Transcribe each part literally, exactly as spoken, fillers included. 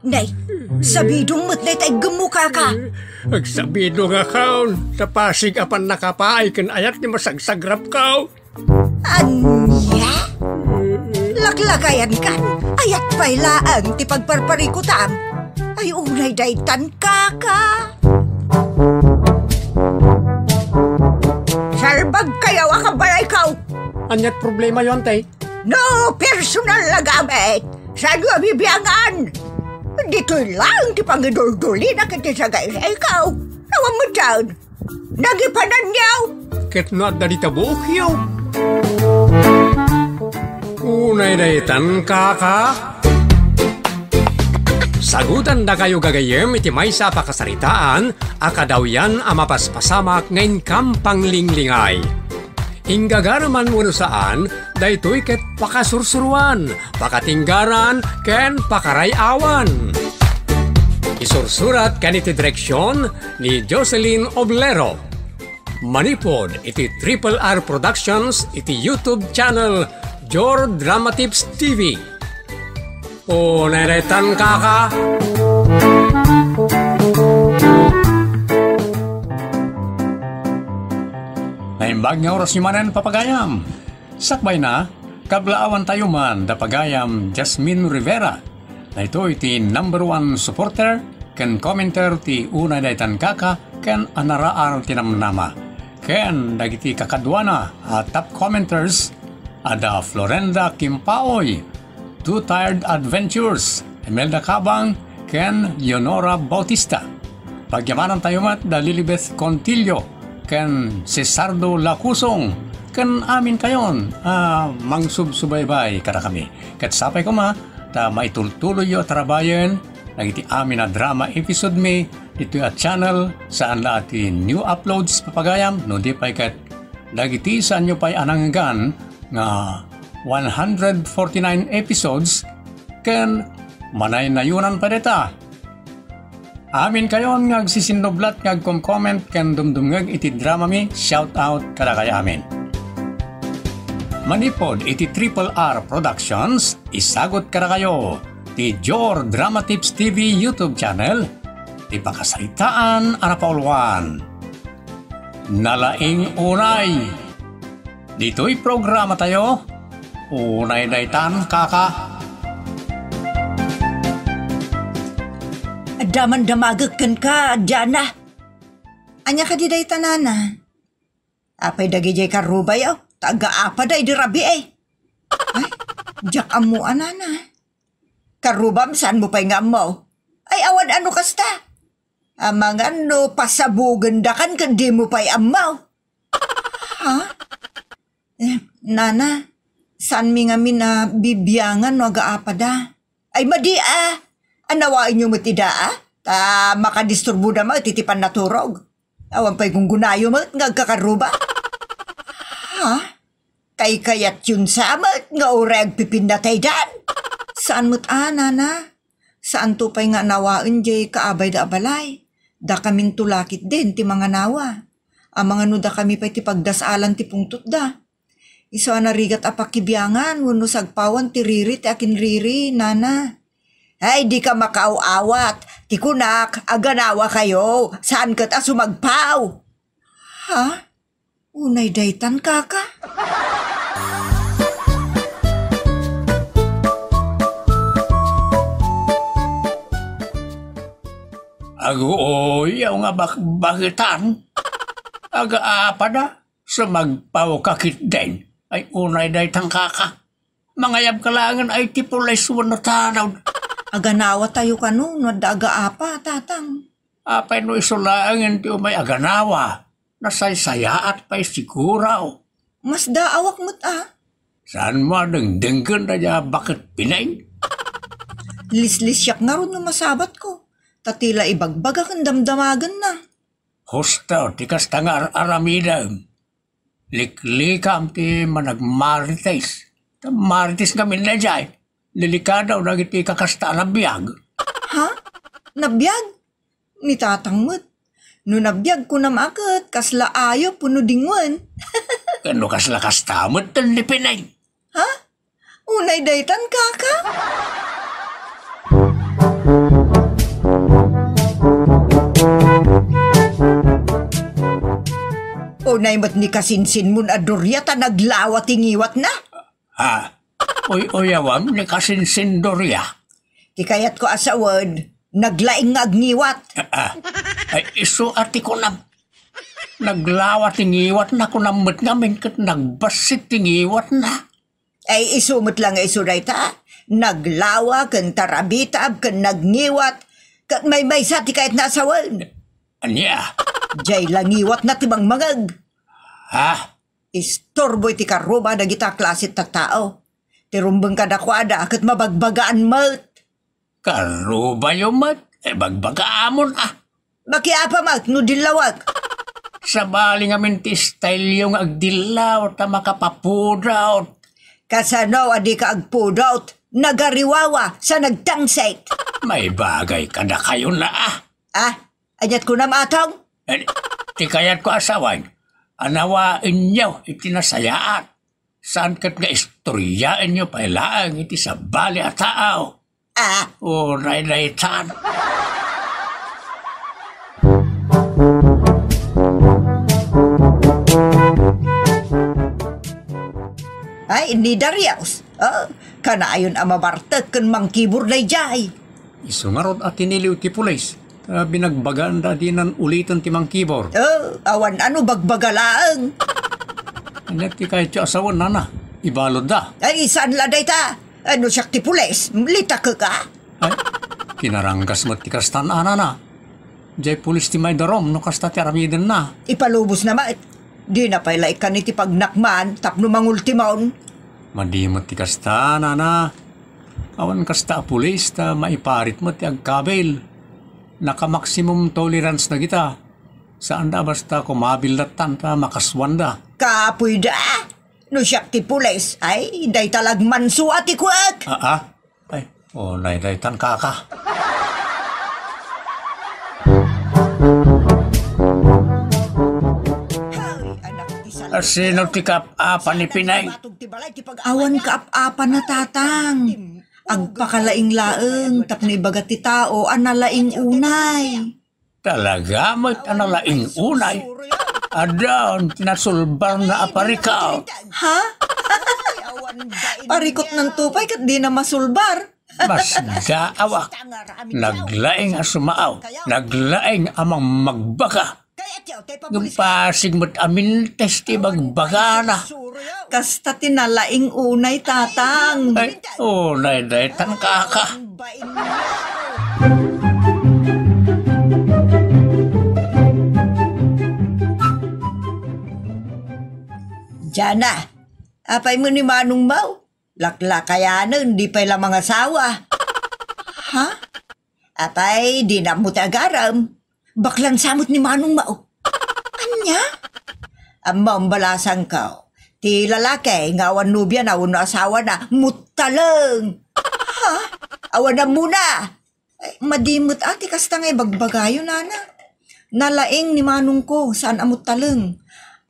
Nay, sabidong met dayta iggemmo, kaka. Agsabidongakon, ta pasig a pannakapaay ken ayat ti masagsagrapko. Ania? Laklakayankan, ayat pay laeng ti pagparparikutam. Ay, unay daytan, kaka. Salbagkayo a kabalayko. Aniat problemayo, ante? No personal a gamit, saanyo a bibiangan? Ditoy laeng ti pangiduldulina ket ti sagaysayko. Awan met daytan. Nagipananyo. Ket no adda dita buokyo. Unay daytan, kaka. Sagutandakayo gagayyem iti maysa a pakasaritaan a kadawyan a mapaspasamak nga inkam panglinglingay. Inggagaraman wenno saan, daytoy ket pakasursuroan, pakatinggaran, ken pakaray-awan. Isursurat ken iti direksion ni Jocelyn Oblero. Manipud iti Triple R Productions iti YouTube channel Jor Dramatips T V. O, neretan, kaka. Naimbag nga oras manen, papagayam. Sakbay na, kablaawan tayo man da pagayam Jasmine Rivera. Daytoy ti number one supporter ken commenter ti Unay Daytan Kaka ken Anaraar ti Namnama. Ken dagiti kakaduana a top commenters, ada Florenda Kimpaoy, Two Tired Adventures, Imelda Cabang, ken Leonora Bautista. Pagyamanan tayo met da Lilibeth Contillo ken Cesardo Lacusong ken amin kayon a mangsubsubaybay kadakami. Ket sapay koma ta maitultuloyyo a tarabayen dagiti amin a drama episode mi ditoy a channel, saan la ti new uploads, papagayam, no di pay ket dagiti saanyo pay a nangngegan nga one hundred forty-nine episodes ken manaynayonan pay dayta. Amin kayon nga agsisinnublat nga agkom-comment ken dumdumngeg iti dramami, shout out kadakayo amin. Manipud iti Triple R Productions, isagut kadakayo ti Jor Dramatips T V YouTube channel, ti pakasaritaan a napauluan. Nalaing unay. Ditoy programa tayo, Unay Daytan Kaka. Adda man damagek kenka, Diana. Ania kadi dayta, nana? Apay dagidiay karrubayo? Ta aggaapada idi rabii. Ay, diak ammo a, nana. Karrubam, saanmo pay nga ammo? Ay, awan a no kasta. Amangan no pasabugendakan ket dimo pay ammo. Ha? Eh, nana, saanmi ngamin a bibiangan no aggaapada? Ay, madi a. Annawaenyo met ida a. Ta makadisturboda met iti pannaturog. Awan pay gunggunayo met nga agkakarruba. Ha? Kaykayatyon sa met nga uray agpipinnataydan? Saan met a, nana? Saanto pay nga annawaen diay kaabayda a balay. Dakaminto la ketdin ti manganawa. Amangan no dakami pay ti pagdas-alan ti pungtotda. Isu a narigat a pakibiangan wenno sagpawan ti riri ti akinriri, nana. Ay, dika makaaw-awat. Ti kunak, aganawakayo, saan ket a sumagpaw. Ha? Unay daytan, kaka? Aguoy, aw nga bakbaketan. Aggaapada, sumagpawka ketdin. Ay, unay daytan, kaka. Mangayabka laengen ay ti pulis wenno tanod. Aganawatayo kano no adda aggaapa, tatang? Apay no isu laengen ti umay aganawa? Nasaysayaat pay siguro. Masdaawak met a. Saanmo a dengdenggen daydiay a baket pineng? Lislisiak ngarud no masabatko. Ta ti la ibagbaga ken damdamagenna. Husto ti kasta nga ar-aramidem. Liklikam ti managmarites. Ta marites ngamin daydiay. Delikado dagiti kakasta a nabiag. Ha? Nabiag? Ni tatang met. No nabiag kunam a ket, kasla ayop wenno dingwen. Ken no kasla kasta met ten ni pineng. Ha? Unay daytan, kaka? Nay met ni kasinsinmon a Doria ta naglawa ti ngiwatna. Ha? Uy-uyawam ni kasinsin Doria. Ti kayatko a sawen, naglaing nga agngiwat. Ah, ah. Ay, isu a ti kunam. Naglawa ti ngiwatna, kunam met ngamin ket nagbassit ti ngiwatna. Ay, isu met la nga isu dayta. Naglawa ken tarabitab ken nagngiwat. Ket maymaysa ti kayatna a sawen. Ania? Jay la ngiwatna ti mangmangeg. Ha? Istorbo iti karruma dagita a klase ti tattao. Ti rumbeng kadakuada ket mabagbagaan met. Karrubayo met? Eh, bagbaga amon, ah. Makiapa met no dillawek. Sabali ngamin ti style-yo nga agdillaw ta makapapudot. Kasano a dika agpudot? Nagariwawa sa nagtangsit. May bagay kadakayo na, ah. Ah, aniat kunam, Atong? Eh, ti kayatko a sawen, anawaenyo iti nasayaat. Saan ket nga istoryaenyo pay laeng iti sabali a tao. Ah. O, naydaytan. Ay, ni Darius. Oh, kanayon a mabartek ken mangkibor dayjay. Isu ngarud a tiniliw ti pulis. Ta binagbagaanda a dinan uliten ti mangkibor. Oh, awan ano, bagbaga laeng. Ania ti kayatyo a sawen, nana? Ibaludda. Ay, saan la dayta? Ay, no siak ti pulis, litakek a. Ay, kinaranggas met ti kastan, a, nana. Jay pulis ti maidarum no kasta ti aramidenna. Ipalubosna met. Dina pay la ikkan iti pagnakman tapno mangultimon. Madi met ti kasta, nana. Awan kasta a pulis ta maiparit met ti agkabil. Naka-maximum tolerance dagita. Saanda a basta kumabil lattan ta makasuanda. Kapoy da! No siak ti pulis, ay, dayta la agmanso a ti kuek! Ah, ah. Ay, o, naydaytan, kaka. Ay, anak ti salak. Asino ti kaap-apa ni Pinay? Awan kaap-apa na, Tatang. Agpakalaing laeng tapno ibaga ti tao a nalaing unay. Talaga met a nalaing unay. Addan ti nasulbarna a parikot. Ha? Parikotnanto pay ket dina masulbar. Masdaawak. Naglaing a sumaaw. Naglaing a mangmagbaga. Ngem pasig met a mintes ti bagbagana. Kasta ti nalaing unay, Tatang. Ay, unay daytan, kaka. Jana, apay mo ni Manong Mau? Laklakayanen, di pay la mangasawa. Ha? Apay, di na mo ti agarem. Baklan sa met ni Manong Mao. Ania? Ammom, balasangko. Ti lalaki nga awan nobiana wenno asawana, muttaleng. Ha? Awan ammona. Ay, madi met a ti kasta nga ibagbagayo, nana. Nalaing ni manongko, saan a muttaleng.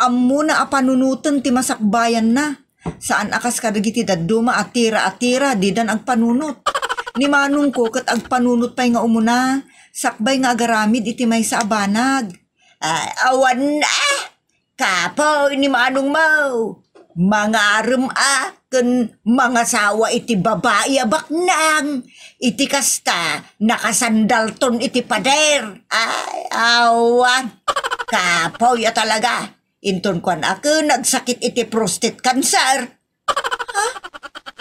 Ammona a panunoten ti masakbayanna. Saan a kas kadagiti dadduma a tira a tira, didan agpanunot. Ni manongko ket agpanunot pay nga umuna, sakbay nga agaramid iti maysa a banag. Ay, awan, ah! Kapoy ni manongmo, mangarem a ken mangasawa iti babai a baknang. Iti kasta, nakasandalton iti pader. Ay, awan. Kapoy a talaga. Inton kuan a ken nagsakit iti prostate cancer. Ha?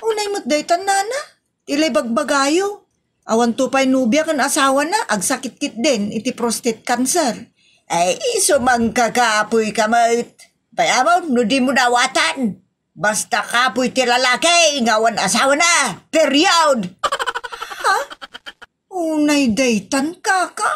Unay met daytan, nana? Ti la ibagbagayo. Awanto pay nobia ken asawana, agsakit ketdin iti prostate cancer. Ay, isu mangkakapoyka met. Pay-amon no dimo dawatan. Basta kapoy ti lalaki nga awan asawana. Period. Ha? Unay daytan, kaka?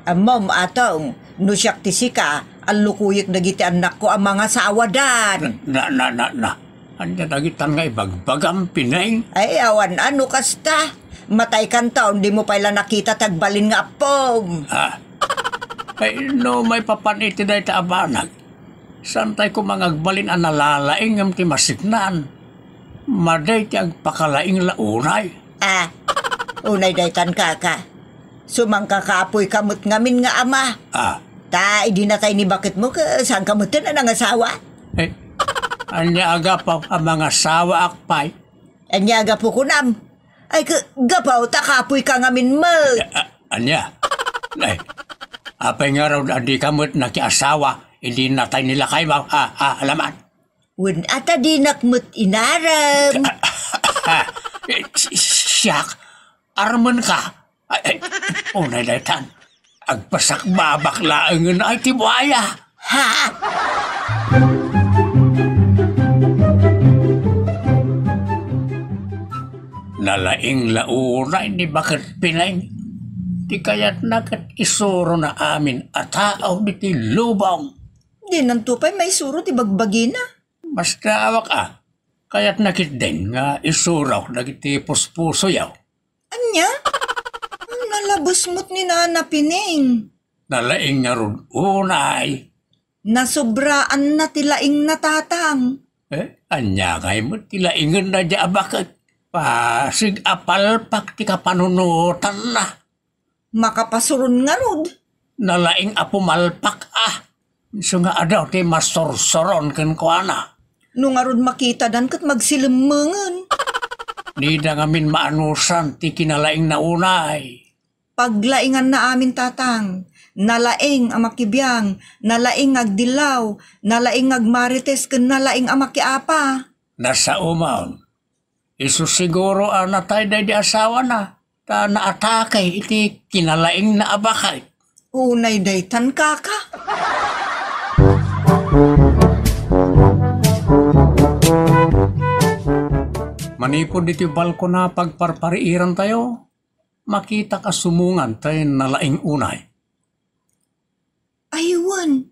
Ammom, Atong, no siak ti sika, allukuyek dagiti annakko a mangasawadan. Na, na, na, na. Ania dagitan nga ibagbagam, Pineng? Ay, awan a no kasta. Mataykanton, dimo pay la nakita ti agbalin nga appom. Ah. Ay, no maipapan iti dayta a banag, saantay koma nga agbalin a nalalaing ngem ti masiknan. Madi ti agpakalaing la unay. Ah, unay daytan, kaka. Sumangka kapuy ka met ngamin nga ama. Ah. Ta idi natay ni baketmo, ket saan ka met a nangasawa? Eh, ania a gapu a mangasawaak pay? Ania a gapu kunam? Ay, ke-, gapu ta kapuy ka ngamin met. Eh, a-, ania? Ay, apay ngarud a di ka met nakiasawa idi natay ni lakaymo? Ah, ah, alaman. Wen, ata dinak met inaram. Eh, si-, si-, siak? Armen ka? Ay, ay, unay daytan. Agpasakbabak laengen ay ti buaya. Ha? Nalaing la unay ni Baket Pineng. Ti kayatna ket isurona amin a tao diti lubong. Dinanto pay maisuro ti bagbagina. Masdaawak a. Kayatna ketdin nga isurok dagiti puspusoyo. Ania? Nalabes met ni Nana Pineng. Nalaing ngarud unay. Nasobraanna ti laingna, tatang. Eh, ania ngay met ti laingenna diay a baket? Pasig a palpak ti kapanunotanna. Makapasuron ngarud. Nalaing a pumalpak a. Isu nga adu ti masursuron kenkuana. No ngarud makitadan ket magsilemmengen. Dida ngamin maanusan ti kinalaingna unay. Paglainganna amin, tatang. Nalaing a makibiang, nalaing nga agdillaw, nalaing nga agmarites, ken nalaing a makiapa. Nasaoman. Isu siguro a natay daydi asawana, ta naatake iti kinalaingna a baket. Unay daytan, kaka. Manipud iti balkona pagparpariirantayo, makitak a sumungad tay nalaing unay. Ay wen,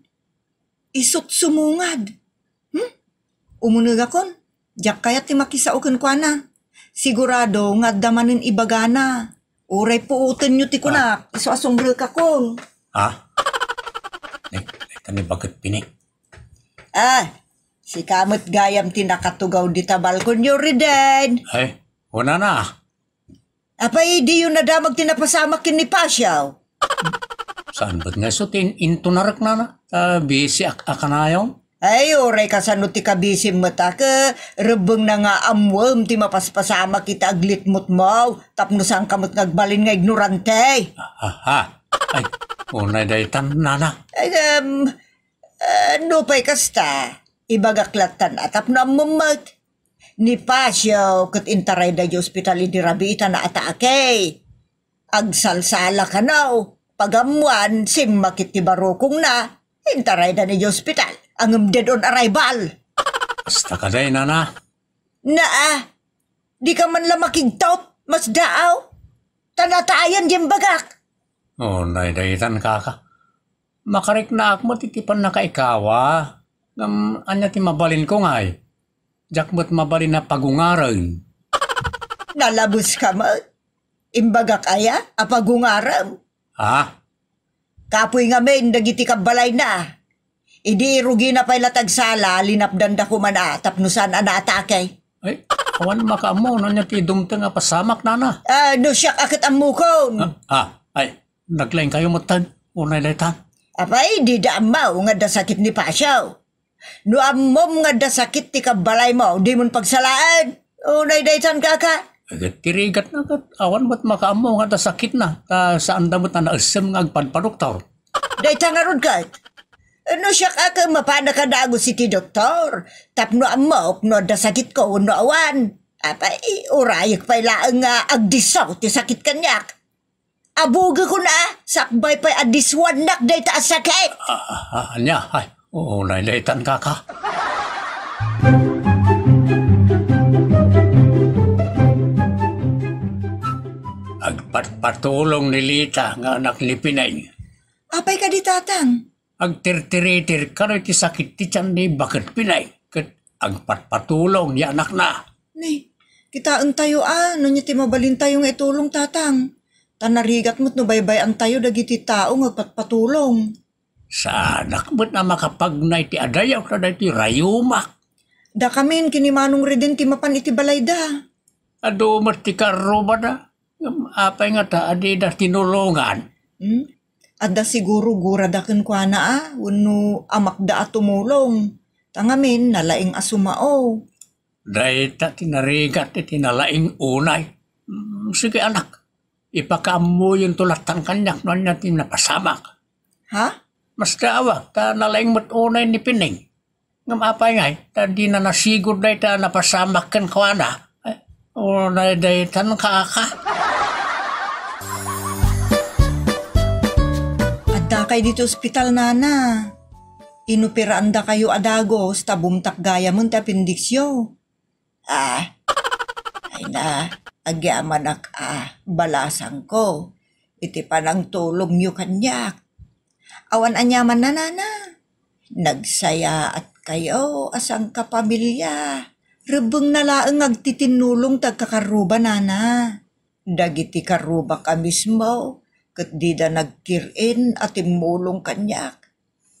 isut sumungad. Hmm? Umunegakon, diak kayat ti makisao kenkuana. Sigurado nga adda manen ibagana. Uray puotenyo ti kunak, isu a sumrekakon. Ah? Ay, ay, kani baket pini. Ah, sika met gayam ti nakatugaw dita balkonyo, Riden. Ay, kunana. Apay, diyo nadamag ti napasamak ken ni Pasiaw? Saan met nga isu ti in-, intunarekna, nana? Ta bisi ak-, a kanayon? Ay, uray kasano ti kabisim met a, ke, rebbengna nga ammoem ti mapaspasamak iti aglitmutmo, tapno saanka met nga agbalin nga ignorante. Ah, ah, ah. Ay, unay daytan, nana. Ay, em, ah, nupay kasta, ibagak lattan a tapno ammom met. Ni Pasiaw ket intarayda idiay ospital idi rabii ta naatake. Agsalsala kano, pagammoan, simmakit ti barukongna, intarayda idiay ospital, ngem dead on arrival. Kasta kadi, nana. Naa, dika man la makigtot, Masdaaw. Ta natayan diay imbagak. Unay daytan, kaka. Makariknaak met iti pannakaikawa. Ngem ania ti mabalinko ngay? Diak met mabalin a pagungaren. Nalabeska met. Imbagak aya a pagungarem? Ha? Kapuy ngamin dagiti kabbalayna. Idi irugina pay la ti agsala, linapdanda koma a tapno saan a naatake. Ay, awan makaammo no ania ti dumteng a pasamak, nana. Ah, no siak a ket ammokon. Ah, ah, ay, naglaingkayo metten. Unay daytan. Apay, dida ammo nga adda sakit ni Pasiaw. No ammom nga adda sakit ti kabbalaymo, dimon pagsalaen. Unay daytan, kaka. Ket ti rigatna ket awan met makaammo nga adda sakitna, ta saanda met a naessem nga agpadpadoktor. Dayta ngarud ket. No siak a ket mapanak a dagus iti doktor, tapno ammok no adda sakitko wenno awan. Apay, urayek pay laeng nga agdisso ti sakit kaniak. Abugekon a, sakbay pay a diswannak dayta a sakit. Ah, ah, ania? Ay, unay daytan, kaka. Agpatpatulong ni Lita nga anak ni Pineng. Apay kadi, tatang? Agtirtiritir kano iti sakit ti tian ni Baket Pineng, ket agpatpatulong ni anakna. Ni, kitaentayo a, no ania ti mabalintayo nga itulong, tatang. Ta narigat met no baybay-antayo dagiti tao nga agpatpatulong. Saanak met a makapagnay ti adayo kadagiti rayumak. Dakamin ken ni Manong Riden ti mapan iti balayda. Adu met ti karrubada. Ngem apay ngata a dida tinulongan? Hmm? Adda siguro gurada kenkuana a, wenno amakda a tumulong. Ta ngamin, nalaing a sumao. Dayta ti narigat iti nalaing unay. Mm, sige, anak. Ipakaammoyonto lattan kaniak no ania ti napasamak. Ha? Mastaawak, ta nalaing met unay ni Pining. Ngem apay ngay, ta dina nasigud dayta napasamak kenkuana? Eh, unay daytan, kaka. Addakay ditoy ospital, nana. Inoperaandakayo a dagus ta bumtak gayamen ti appendixyo. Ah, ay na, agyamanak a balasangko iti panangtulongyo kaniak. Awan aniaman, nana. Nagsayaatkayo a sangkapamilya. Rebbengna laeng nga agtitinnulong ti agkakarruba, nana. Dagiti karrubak a mismo, ket dida nagkir-in a timmulong kaniak.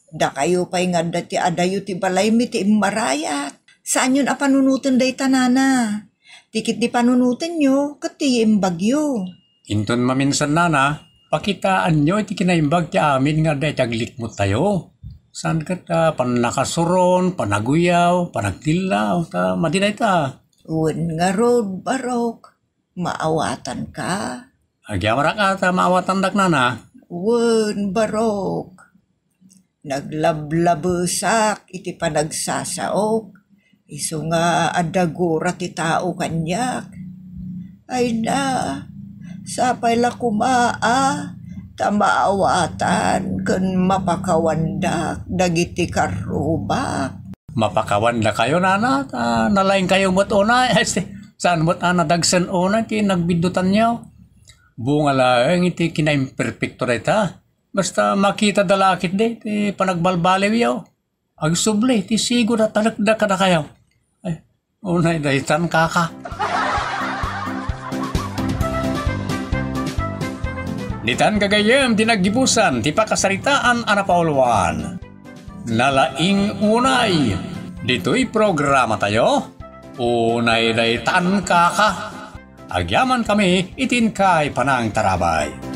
Dakayo pay nga adda ti adayo ti balaymi ti immarayat. Saanyon a panunoten dayta, nana. Ti ketdi panunotenyo, ket ti imbagyo. Inton maminsan, nana, pakitaanyo iti kinaimbag ti amin nga adda iti aglikmottayo. Saan ket, ah, pannakasuron, panaguyaw, panagtillaw, ta madi dayta. Wen ngarud, Barok, maawatanka? Agyamanak a ta maawatandak, nana. Wen, Barok. Naglablabesak iti panagsasaok, isu nga adda gura ti tao kaniak. Ay na, sapay la koma a ta maawatan ken mapakawandak dagiti karrubak. Mapakawandakayo, nana, ta nalaingkayo met unay. Ay, si-, saan met a nadagsen unay ti nagbiddutanyo? Bunga laeng iti kinaimperfekto dayta. Basta makitada la ketdi ti panagbalbaliwyo. Agsubli ti sigud a talekda kadakayo. Ay, unay daytan, kaka. Ditan gagayyem ti naggibusan ti pakasaritaan a napauluan. Nalaing unay, ditoy programatayo, unay daytan, kaka. Agyaman kami iti inkay panangtarabay.